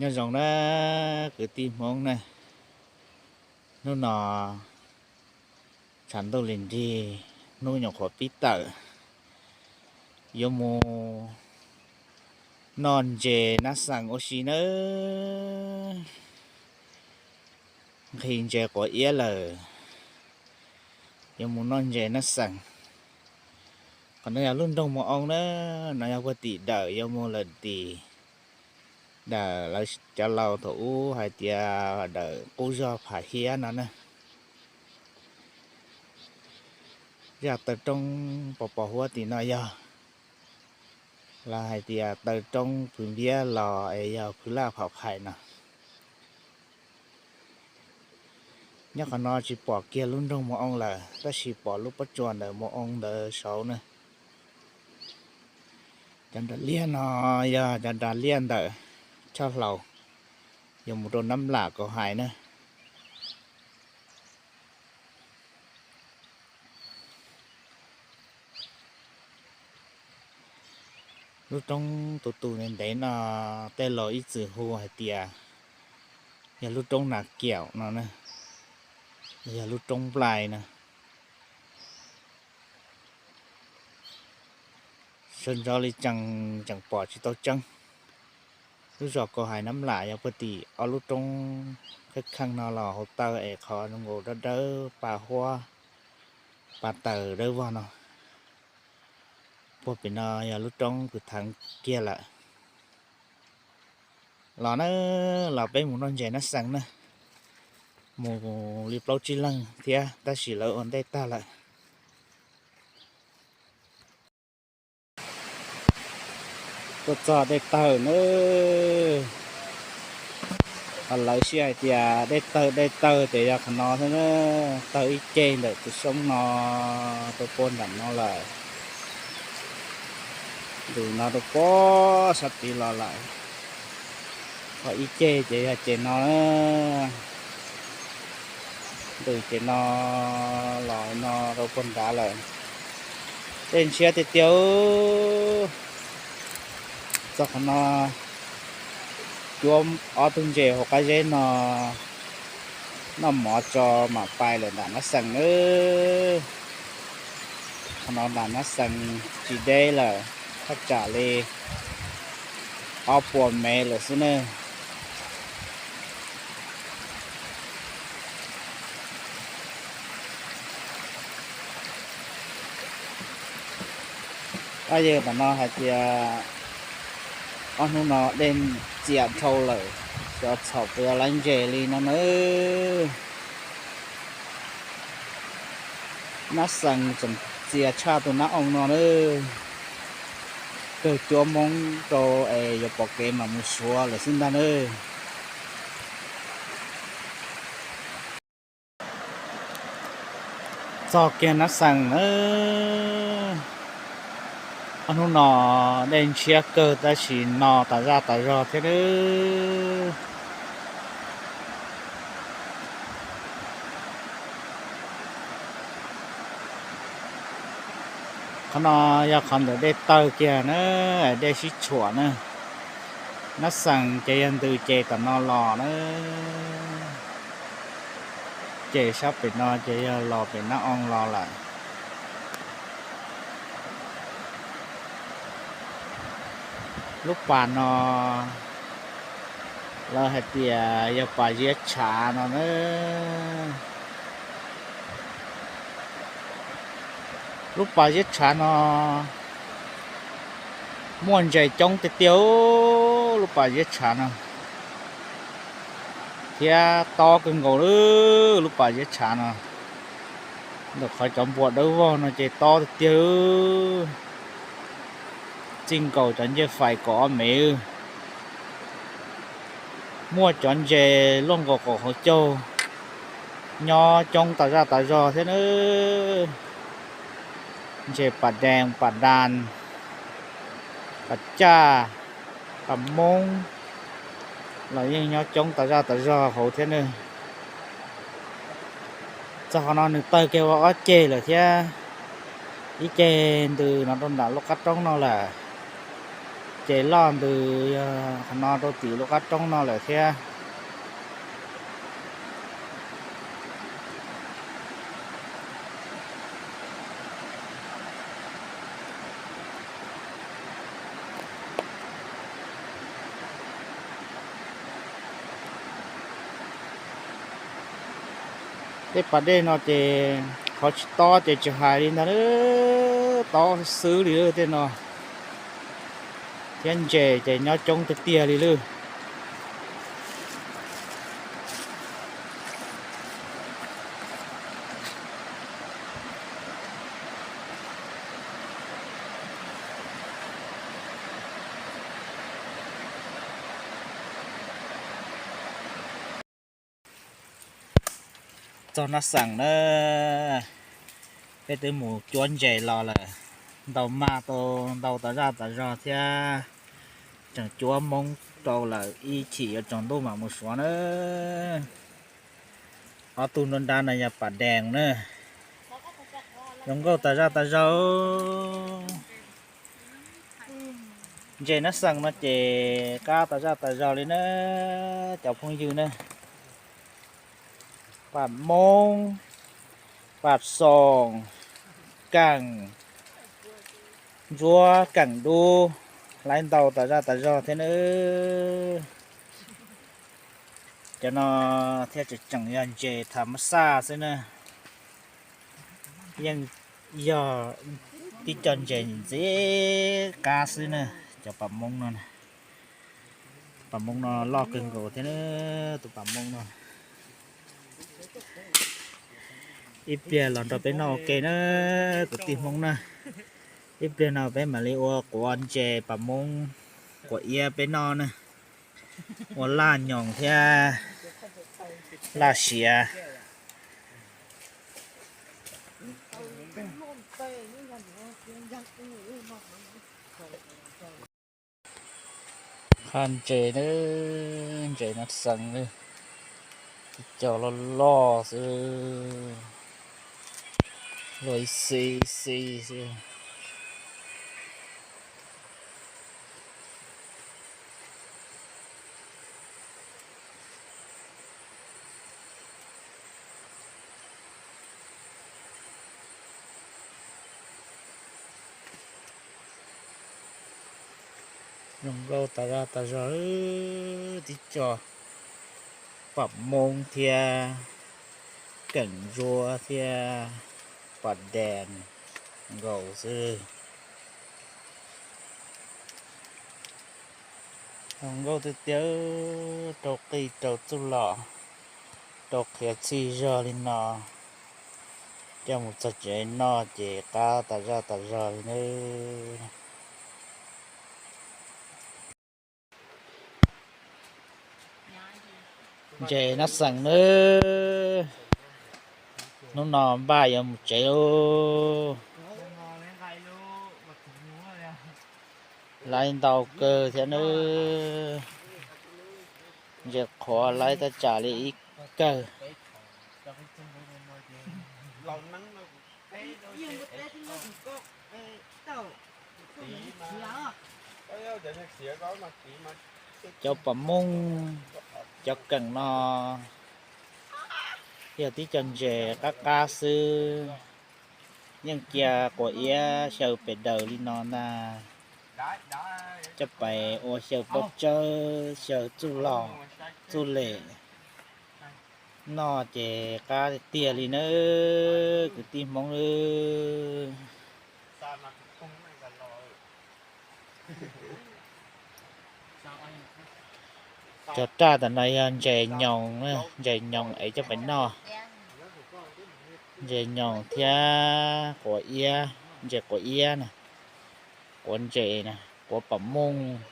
Nyob zoo na kwv tij Hmoob na, hnub no tshav ntuj li nrig, hnub nyuam qhuav pib tawm, yuav mus noj ntses nab xees ua si nawb. Nqhis ntses quav iab lawm, yuav mus noj ntses nab xees. Qhov no yog lub nroog Mus Oo na, no yog puag tim dawm yuav mus lawm tim dawm lawv cov laus thaum ub hais tias dawm qub zog Pham Hiab no na. Zaj taw roob pos pos huab tim no yog lawv hais tias taw roob Phwv Npiab los es yog Phwv Laj Pham Phais no. Nyob qhov no tsis pom kiag lub nroog Mus Oo lawm, tab sis pom lub pob tsuas ntawm Mus Oo ntawd saud na. Cov nras liaj no yog cov nras liaj ntawm Tshaj Hlaus, yuav mus rau Nab Lam Kaus Hais na. Lub roob tus tus ntev ntev no tej laus ib txwm hu hais tias yog lub roob Nas Kiaum no na, yog lub roob nplai na. Sawv ntxov li tseem, tseem pom tsis tau tseeb. Lub zos Kaus Hais Nab Lam yog puag tim ob lub roob kheej kheej no los hauv taw es qhov zoo nkaus dawb dawb pa huab pa taws dawb vog no. Puag pem no yog lub roob kwv theev kiag lawm. Los na, los peb mus noj ntses nab xees na. Mus li plaub tsib leeg thiab tab sis lawv ua ntej tag lawm. Tuaj txog dej tawg na. Lawv sij hais tias dej tawg dej tawg ces yog qhov no xwb na. Tawg ib ceg ntawm tus xyoob no rau puag nram no lawm. Ntws no rau puag sab tid los lawm. Ho ib ceg ces yog ces no na. Ntws ces no los no rau puag nrad lawm. Dej ntshiab tiag tiag. Txog qhov no cuab ob tug ntses hauv qab zeb no noj mov tso mam pais lawm nram nab xees nawb. Qhov no nram nab xees tsis deb lawm, thaj tsam li ob puas mev lawm xwb nawb. Pab yawg tom no hais tias ob hnub no dej txias dhau lawm, xyov txhaum puas yuav laib ntses li no nawb. Nab xees tseem txias tshaj tus nab oo no nawb. Kawg cuab moob rau es yuav pom kev mam mus Suav lawm xwb ntag nawb. Txog kiag nab xees nawb. Ob hnub no dej ntshiab kawg tab sis no tas zaj tas zog thiab nawb. Qhov no yog qhov ntawm dej tawg kiag na, dej sib tshuam na. Nab xees ces yog ntws ces tom no los na. Ces sab pem no ces yog los pem nab oo los lawm. Lub pas no lawv hais tias yog pas ziab tshav no na. Lub pas ziab tshav no muaj ntses coob tiag tiag lub pas ziab tshav no, thiab tob kawg nkaus lub pas ziab tshav no. Ntawm qhov cov npua dawb vog no ces tob tiag tiag, txij nkaus cov ncej fais kaum ob mev. Muaj cov ntses luaj nkaus kaum hauv caug nyob coob tas zaj tas zog thiab nawb. Ntses pas dees, pas das, pas caj, pas moob los yeej nyob coob tas zaj tas zog hauv thiab nawb. Txog qhov no nws tawg kiag ua ob ceg lawm thiab, ib ceg ntws no rau nram lub qab roob no lawm. Ces loj ntws yog qhov no rau tim lub qab roob no lawm thiab. Tej pas dej no ces qhov tsis tob ces tsis hais li ntag, tob xwb li tej no. Thiab ntses ces nyob coob tiag tiag li lawm. Txog Nab Xeem na, peb twb mus cuab ntses los lawm, ntaus maj tau ntau tas zaj tas zog thiab, tseem cuab hmoob rau lawm, ib chim yuav tsaus ntuj mam mus suav na. Ob tug nruab nrab no yog pas dees na, zoo nkauj tas zaj tas zog. Ntses Nab Xeem no ces qab tas zaj tas zog li na, cov phooj ywg na. Pam moob, pam xoom, keem, ntsuab keem dub, laib ntau tas zaj tas zog thiab na. Cov no thiaj tseem tseem yog ntses tham mab xaj xwb na, yeej yog tib co ntses ntxim qab xwb na. Cov pam moob no, pam moob no loj kawg nkaus thiab, tus pam moob no. Ib pliag los nrog peb noj ua ke na, kwv tij Hmoob na. Ib pliag no peb mam li ua quav ntses pam moob, quav iab peb noj na. Ua laj nyoos thiab laj siav. Qab ntses na, ntses Nab Xeem na, cov loj loj xwb, luaj ib xib ib xib xwb. Zoo nkauj tas zaj tas zog, tib co pam moob thiab keem ntsuab thiab pas dees nkaus xwb. Zoo nkauj tiag tiag, rau qij rau txuj lom, rau qhiav txhij zog li no, coj mus txog tsev noj ces qab tas zaj tas zog li nawb. Ntses Nab Xeem nawb, hnub no npaj yuav mus tsev lauj. Laib ntau kawg thiab nawb, ntses qhuav laib tab tsam li ib kawg. Cov pam moob, cov keem no yog tib co ntses qab qab xwb, yeej cia quav iab xyaw pes daws li no ntag, coj pais ua xyaw pob tsawb, xyaw txuj lom, txuj lem noj ces qab tiag tiag li nawb kwv tij Hmoob nawb. Cov raj tam no yog ntses nyoos, ntses nyoos es coj pais noj. Ntses nyoos thiab quav iab, ntses quav iab na, quav ntses na, quav pam mooj.